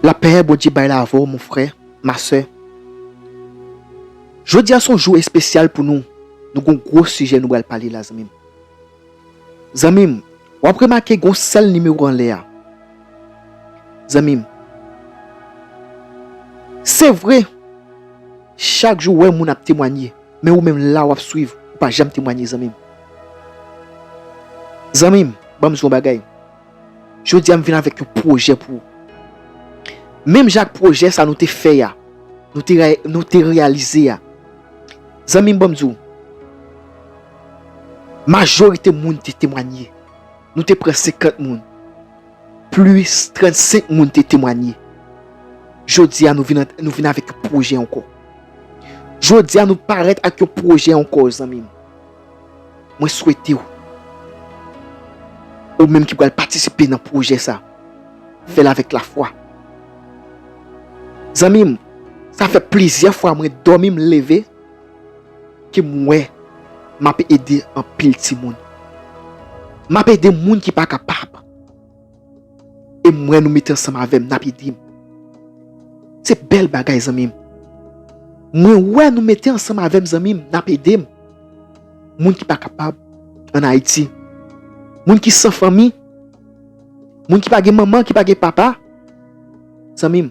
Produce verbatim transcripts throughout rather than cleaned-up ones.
Lapè Bondye bay la avè w, mon frè, ma sè. Jodi a se yon jou espesyal pou nou. Nou gon gwo sijè nou pral pale la, zanmi m. Zanmi m, w ap remake gon sèl nimewo anlè a. Zanmi m, se vre, chak jou w wè moun ap temwanye, men ou menm la w ap swiv, ou pa janm temwanye, zanmi m. Zanmi m, ban m di w yon bagay. Jodi a m vin avèk yon pwojè pou ou. Menm jan ak pwojè sa nou te fè a, nou te, nou te reyalize a. Zanmi m, ban m di w, majorite moun te temwanye. Nou te pran senkant moun. Plis trannsenk moun te temwanye. Jodi a nou vin, nou vin avèk yon pwojè ankò. Jodi a nou parèt ak yon pwojè ankò, zanmi m. Mwen swete w, ou menm ki pral patisipe nan pwojè sa, fè l avèk lafwa. Zanmi m, sa fè plizyè fwa mwen dòmi m leve, ke m wè m ap ede anpil timoun. M ap ede moun ki pa kapab. E m wè nou mete ansanm avè m, n ap ede m. Se bèl bagay, zanmi m. Mwen wè nou mete ansanm avè m, zanmi m, n ap ede m. Moun ki pa kapab ann Ayiti. Moun ki san fanmi. Moun ki pa gen manman, ki pa gen papa. Zanmi m.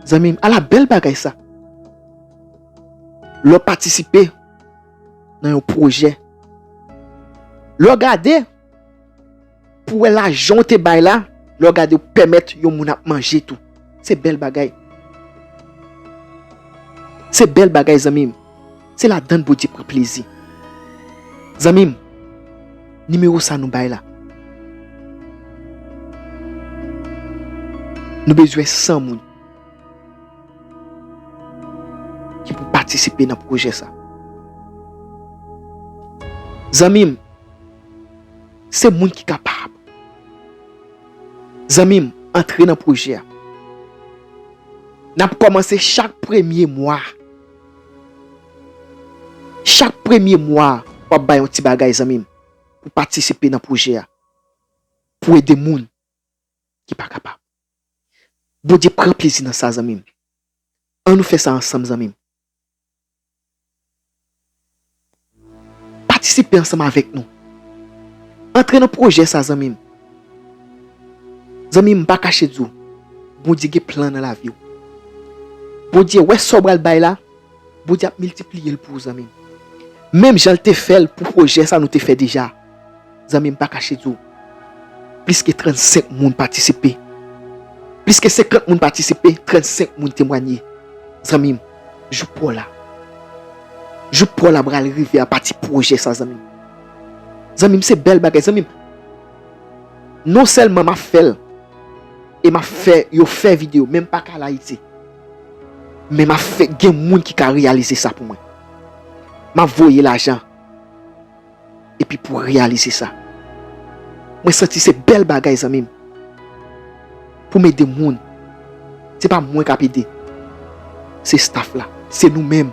Zanmi m, ala bèl bagay sa. Lè w patisipe nan yon pwojè, lè w gade, pou wè lajan w te bay la, lè w gade, w pèmèt yon moun ap manje tou. Se bèl bagay. Se bèl bagay, zanmi m. Se ladan l Bondye pran plezi. Zanmi m, nimewo sa nou bay la. Nou bezwen san moun ki pou patisipe nan pwojè sa. Zanmi m, se moun ki kapab. Zanmi m, antre nan pwojè a. N ap kòmanse chak premye mwa. Chak premye mwa, w ap bay yon ti bagay, zanmi m, pou patisipe nan pwojè a. Pou ede moun ki pa kapab. Bondye pran plezi nan sa, zanmi m. Ann nou fè sa ansanm, zanmi m. Patisipe ansanm avèk nou. Antre nan pwojè sa, zanmi m. Zanmi m, m pa kache di w, Bondye gen plan nan lavi w. Bondye wè sa w pral bay la, Bondye ap miltipliye l pou ou, zanmi m. Menm jan l te fè l pou pwojè sa nou te fè deja. Zanmi m, pa kache di w, plis ke trannsenk moun patisipe. Plis ke senkant moun patisipe, trannsenk moun temwanye. Zanmi m, jou pa w la. Jou pa w la pral rive apati pwojè sa, zanmi m. Zanmi m, se bèl bagay, zanmi m. Non sèlman m ap fè l, e m ap fè yo fè videyo, men m pa ka al Ayiti. Men m ap fè, gen moun ki ka reyalize sa pou mwen. M ap voye lajan. Epi pou reyalize sa. Mwen santi se bèl bagay, zanmi m. Pou m ede moun. Se pa mwen k ap ede. Se staff la. Se nou menm.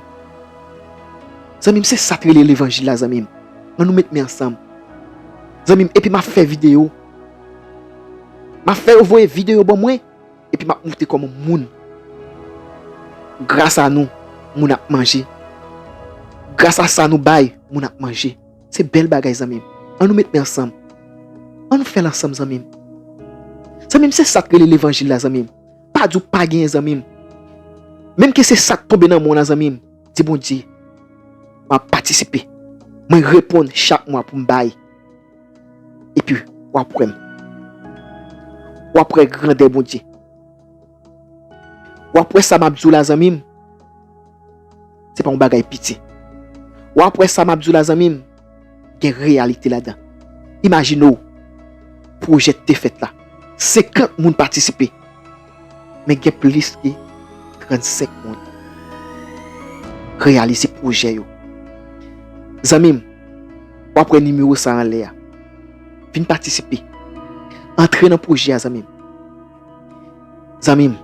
Zanmi m, se sa k rele levanjil la, zanmi m. Ann nou met men ansanm. Zanmi m, epi m ap fè videyo. M ap fè yo voye videyo ban mwen. Epi m ap montre kòman moun, gras a nou, moun ap manje. Gras a sa nou bay, moun ap manje. Se bèl bagay, zanmi m. Ann nou met men ansanm. Ann nou fè l ansanm, zanmi m. Zanmi m, se sa k rele levanjil la, zanmi m. Pa di w pa genyen, zanmi m. Menm ke se sa k tonbe nan men w la, zanmi m, di Bondye, m ap patisipe. Mwen reponn chak mwa pou m bay. Epi, w ap wè m. W ap wè grandè Bondye. W ap wè sa m ap di w la, zanmi m. Se pa yon bagay piti. W ap wè sa m ap di w la, zanmi m. Gen reyalite ladan. Imajine w, pwojè te fèt la. Senkant moun patisipe. Men gen plis ke trannsenk moun reyalize pwojè yo. Zanmi m, w ap wè nimewo sa anlè a. Vin patisipe. Antre nan pwojè a, zanmi m. Zanmi m,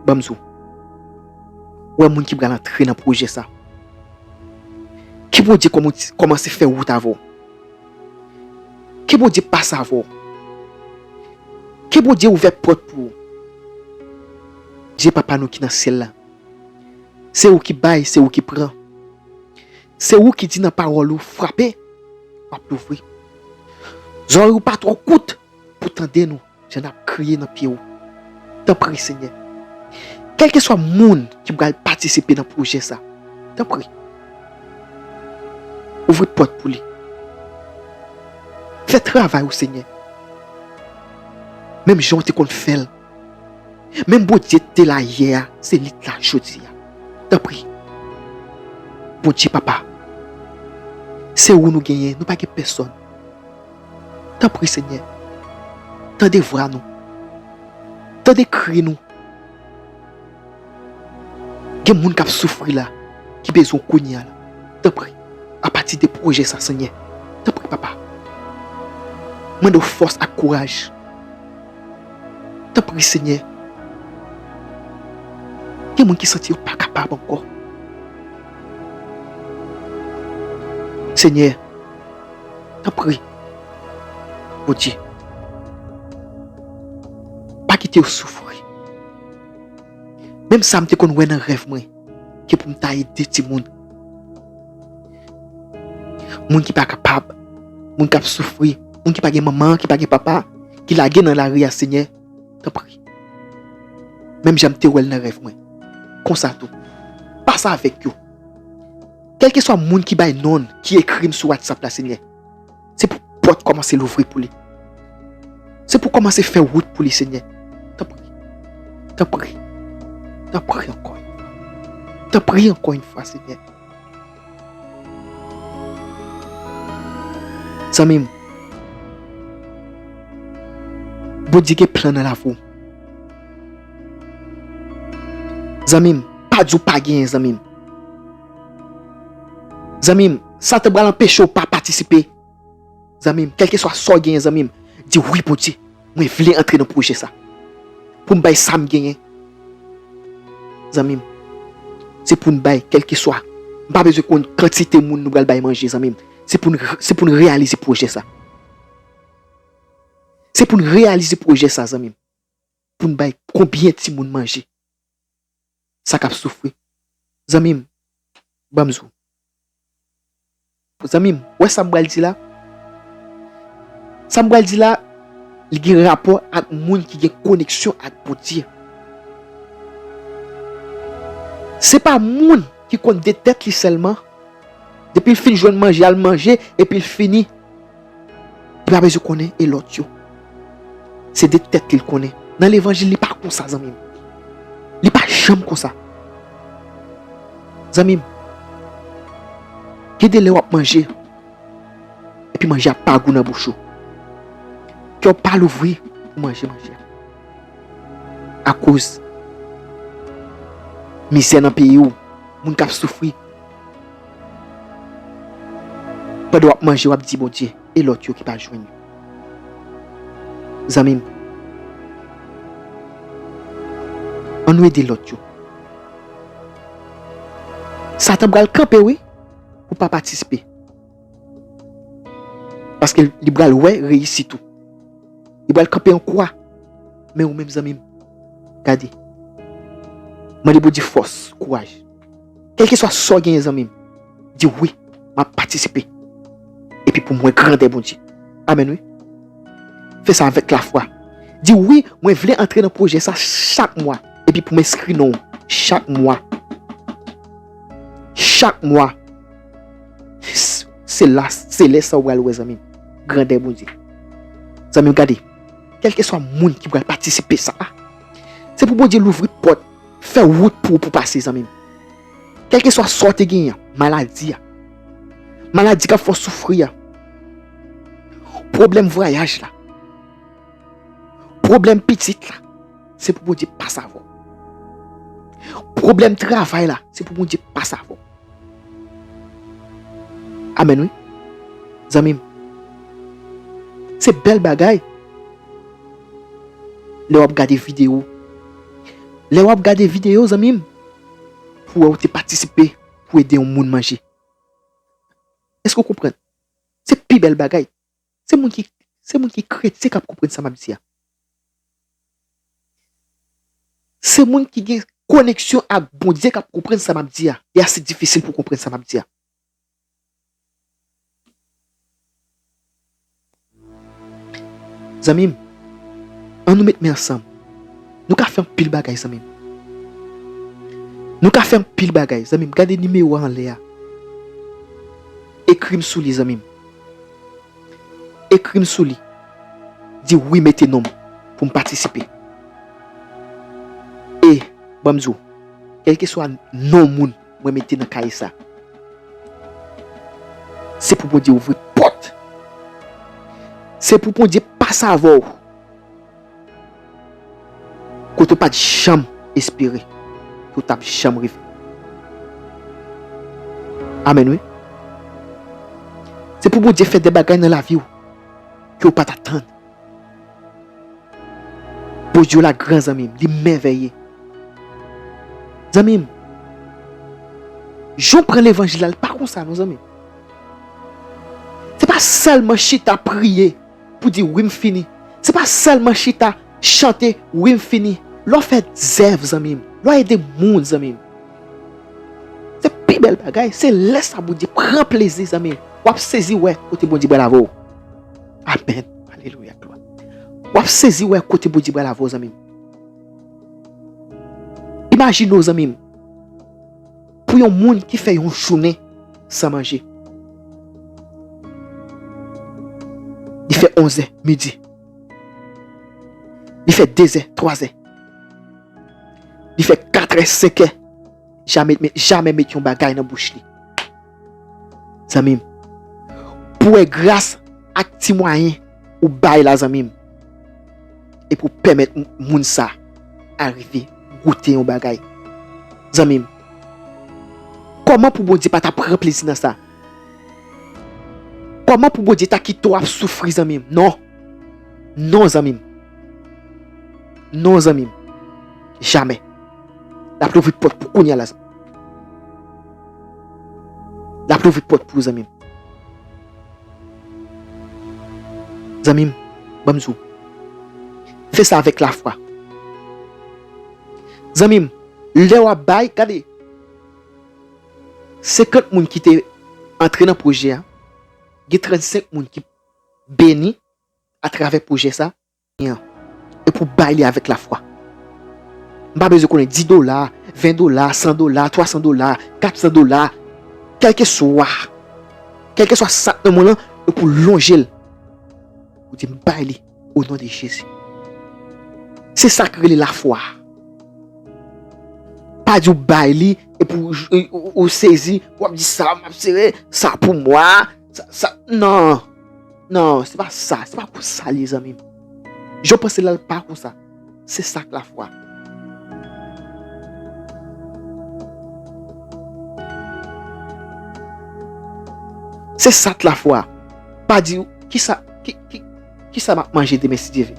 ban m di w. Ou wè moun ki pral antre nan pwojè sa. Ke Bondye kòman-, kòmanse fè wout avè w. Ke Bondye pase avè w. Ke Bondye ouvè pòt pou ou. Dye Papa nou ki nan syèl la, se ou ki bay, se ou ki pran. Se ou ki di nan pawòl ou, frape, w ap louvri. Zòrèy ou pa twò kout pou tande nou, jan n ap kriye nan pye ou. Tanpri, Senyè, kèlkeswa moun ki pral patisipe nan pwojè sa, tanpri, ouvri pòt pou li. Fè travay ou, Senyè. Menm jan w te konn fè l. Menm Bondye te la yè a, se li k la jodi a. Tanpri. Bondye Papa, se ou nou genyen, nou pa gen pèsòn. Tanpri, Senyè, tande vwa nou. Tande kri nou. Gen moun k ap soufri la, ki bezwen w kounye a la. Tanpri, apati de pwojè sa, Senyè. Tanpri, Papa. Mande w fòs ak kouraj. Tanpri, Senyè. Gen moun ki santi yo pa kapab ankò. Senyè, tanpri, Bondye, pa kite yo soufri. Menm sa m te konn wè nan rèv mwen, ke pou m ta ede timoun. Moun ki pa kapab, moun k ap soufri, moun ki pa gen manman, ki pa gen papa, ki lage nan lari a, Senyè, tanpri. Menm jan m te wè l nan rèv mwen. Konsa tou. Pase avèk yo. Kèlkeswa moun ki bay non l, ki ekri m sou WhatsApp la, Senyè, se pou pòt kòmanse louvri pou li. Se pou kòmanse fè wout pou li, Senyè. Tanpri. Tanpri. Tanpri ankò yon fwa. Tanpri ankò yon fwa, Senyè. Zanmi m, Bondye gen plan nan lavi w. Zanmi m, pa di w pa genyen, zanmi m. Zanmi m, Satan pral anpeche w pa patisipe. Zanmi m, kèlkeswa sa w genyen, zanmi m, di wi, Bondye, mwen vle antre nan pwojè sa. Pou m bay sa m genyen. Zanmi m, se pou n bay, kèlkeswa. M pa bezwen konn kantite moun nou pral bay manje, zanmi m. Se pou n, se pou n reyalize pwojè sa. Se pou n reyalize pwojè sa, zanmi m. Pou n bay konbyen timoun manje. Sa k ap soufri. Zanmi m, ban m di w. Zanmi m, wè sa m pral di la? Sa m pral di la, li gen rapò ak moun ki gen koneksyon ak Bondye. Se pa moun ki konn de tèt li sèlman. Depi l fin jwenn manje, al manje, epi l fini. Li pa bezwen konnen e lòt yo. Se de tèt li l konnen. Nan levanjil, li pa konsa, zanmi m. Li pa janm konsa. Zanmi m, gen de lè w ap manje, epi manje a pa gou nan bouch ou. Kè w pa louvri pou manje manje a. Akoz mizè nan peyi w, moun k ap soufri. Pandan w ap manje, w ap di Bondye, e lòt yo ki pa jwenn yo? Zanmi m, ann nou ede lòt yo. Satan pral kanpe, wi, pou pa patisipe. Paske li pral wè reyisit ou. Li pral kanpe an kwa. Men ou menm, zanmi m, gade. Mande Bondye fòs, kouraj. Kèlkeswa sa w genyen, zanmi m, di wi, m ap patisipe. Epi pou m wè grandè Bondye. Amèn, wi. Fè sa avèk lafwa. Di wi, mwen vle antre nan pwojè sa chak mwa. Epi pou m enskri non w chak mwa. Chak mwa. S-, se la, se lè sa w pral wè, zanmi m, grandè Bondye. Zanmi m, gade. Kèlkeswa moun ki pral patisipe sa a, se pou Bondye louvri pòt, fè wout pou ou pou pase, zanmi m. Kèlkeswa sa w te genyen an, maladi a, maladi k ap fè w soufri a, pwoblèm vwayaj la, pwoblèm pitit la, se pou Bondye pase avè w. Pwoblèm travay la, se pou Bondye pase avè w. Amèn, wi. Zanmi m, se bèl bagay lè w ap gade videyo. Lè w ap gade videyo, zanmi m, pou wè ou te patisipe pou ede yon moun manje. Èske w konprann? Se pi bèl bagay. Se moun ki, se moun ki kretyen k ap konprann sa m ap di a. Se moun ki gen koneksyon ak Bondye k ap konprann sa m ap di a. Li ase difisil pou konprann sa m ap di a. Zanmi m, ann nou met men ansanm. Nou ka fè anpil bagay, zanmi m. Nou ka fè anpil bagay, zanmi m. Gade nimewo a anlè a. Ekri m sou li, zanmi m. Ekri m sou li. Di wi, mete non m pou m patisipe. E, ban m di w, kèlkeswa non moun mwen mete nan kaye sa, se pou Bondye ouvri pòt. Se pou Bondye pase avè w kote w pa t janm espere ke w t ap janm rive. Amèn, wi. Se pou Bondye fè de bagay nan lavi w ke w pa t atann. Bondye w la gran, zanmi m, li mèvèye. Zanmi m, jan w pran levanjil la, li pa konsa non, zanmi m. Se pa sèlman chita priye pou di wi, m fini. Se pa sèlman chita chante wi, m fini. Lè w fè zèv, zanmi m, lè w ede moun, zanmi m, se pi bèl bagay. Se lè sa Bondye pran plezi, zanmi m. W ap sezi wè kote Bondye pral avè w. Amèn. Alelouya, glwa. W ap sezi wè kote Bondye pral avè w, zanmi m. Imajine w, zanmi m, pou yon moun ki fè yon jounen san manje. Li fè onzè, midi. Li fè dezè, twazè. Li fè katrè, senkè. Jamè, jamè met yon bagay nan bouch li. Zanmi m, pou wè gras ak ti mwayen ou bay la, zanmi m, e pou pèmèt m-, moun sa a rive goute yon bagay. Zanmi m, kòman pou Bondye pa ta pran plezi nan sa? Kòman pou Bondye ta kite w ap soufri, zanmi m? Non. Non, zanmi m. Non, zanmi m. Jamè. L ap louvri pòt pou kounye a la, zanmi. L ap louvri pòt pou ou, zanmi m. Zanmi m, ban m di w, fè sa avèk lafwa. Zanmi m, lè w ap bay, gade, senkant moun ki te antre nan pwojè a, gen trannsenk moun ki beni atravè pwojè sa, e pou bay li avèk lafwa. M pa bezwen konnen dis dola, ven dola, san dola, twa san dola, kat san dola, kèlkeswa, kèlkeswa sa k nan men w lan, e pou lonje l. Ou di, "M bay li o non de Jezi." Se sa k rele lafwa. Pa di w bay li, epi w, ou, ou, ou sezi, w ap di, "Sa, m ap sere, sa pou mwa, sa, sa." Non. Non, se pa sa, se pa konsa l ye, zanmi m. Jan w panse la, l pa konsa. Se sa k lafwa. Se sa k lafwa. Pa di, "Kisa, ki, ki, kisa m ap manje demen si Dye vle?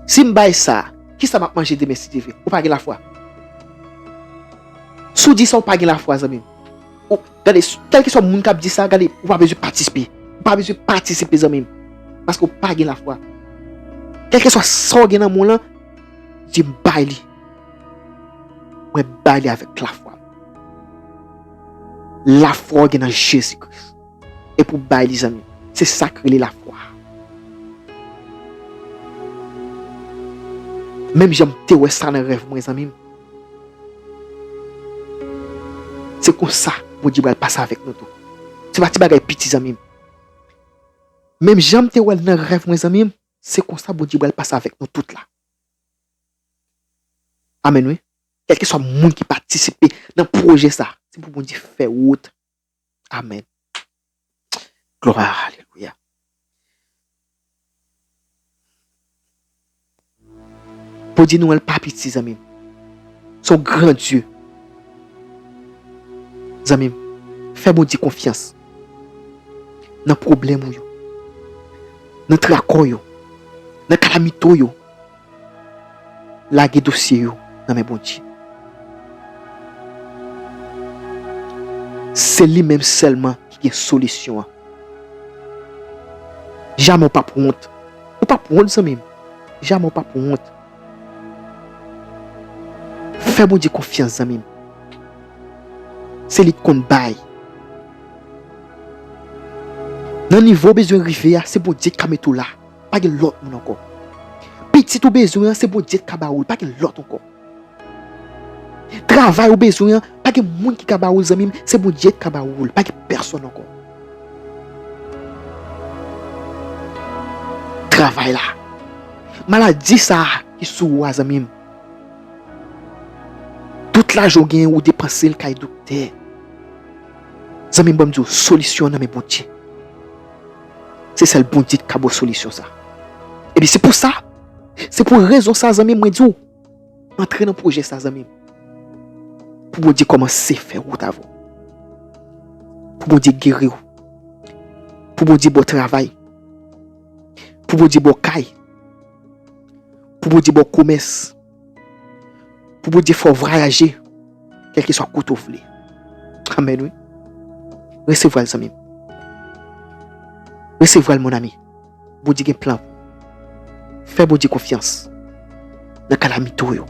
Si m bay sa, kisa m ap manje demen si Dye vle?" Ou pa gen lafwa. Si w di sa, ou pa gen lafwa, zanmi m. Ou, gade, kèlkeswa moun k ap di sa, gade, ou pa bezwen patisipe. Ou pa bezwen patisipe, zanmi m. Paske ou pa gen lafwa. Kèlkeswa sa w gen nan men w lan, di, "M bay li. Mwen bay li avèk lafwa." Lafwa w gen nan Jezi Kris. Epi w bay li, zanmi m. Se sa k rele lafwa. Menm jan m te wè sa nan rèv mwen, zanmi m. Se konsa Bondye pral pase avèk nou tou. Se pa ti bagay piti, zanmi m. Menm jan m te wè l nan rèv mwen, zanmi m, se konsa Bondye pral pase avèk nou tout la. Amèn, wi. Kèlkeswa moun ki patisipe nan pwojè sa, se pou Bondye fè wout. Amèn. Glwa, alelouya. Bondye nou an l pa piti, zanmi m. Se yon gran Dye. Zanmi m, fè Bondye konfyans nan pwoblèm ou yo, nan traka w yo, nan kalamite w yo. Lage dosye yo nan men Bondye. Se li menm sèlman ki gen solisyon an. Jamè w p ap wont. Ou p ap wont, zanmi m. Jamè w p ap wont. Fè Bondye konfyans, zanmi m. Se li k konn bay. Nan nivo w bezwen rive a, se Bondye k ka mete w la. Pa gen lòt moun ankò. Pitit ou bezwen an, se Bondye k ka ba ou l. Pa gen lòt ankò. Travay ou bezwen an, pa gen moun ki ka ba ou l, zanmi m. Se Bondye k ka ba ou l. Pa gen pèsonn ankò. Travay la. Maladi sa a ki sou ou a, zanmi m. Tout lajan w genyen, ou depanse l kay doktè. Zanmi m, ban m di w, solisyon an nan men Bondye. Se sèl Bondye ki ka ba w solisyon sa. Epi se pou sa, se pou rezon sa, zanmi m, mwen di w, antre nan pwojè sa, zanmi m. Pou Bondye kòmanse fè wout avè w. Pou Bondye geri w. Pou Bondye ba w travay. Pou Bondye ba w kay. Pou Bondye ba w komès. Pou Bondye fè w vwayaje, kèlkeswa kote w vle. Amèn, wi. Resevwa l, zanmi m. Resevwa l, mon ami. Bondye gen plan. Fè Bondye konfyans nan kalamite w yo.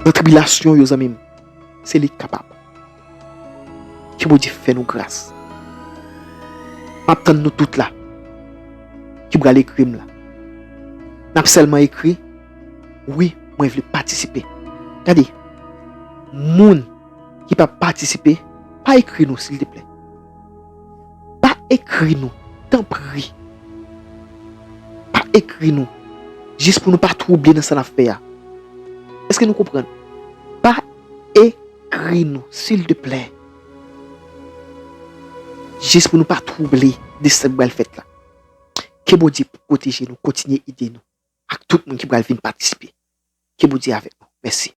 Nan tribilasyon w yo, zanmi m, se li k kapab. Ke Bondye fè nou gras. M ap tann nou tout la ki pral ekri m la. N ap sèlman ekri, wi, mwen vle patisipe. Gade, moun ki p ap patisipe, pa ekri nou, silteplè. Pa ekri nou, tanpri. Pa ekri nou, jis pou nou pa twouble nan sa n ap fè a. Èske nou konprann? Pa ekri nou, silteplè. Jis pou nou pa twouble de sa k pral fèt la. Ke Bondye pwoteje nou, kontinye ede nou, ak tout moun ki pral vin patisipe. Ke Bondye avèk nou. Mèsi.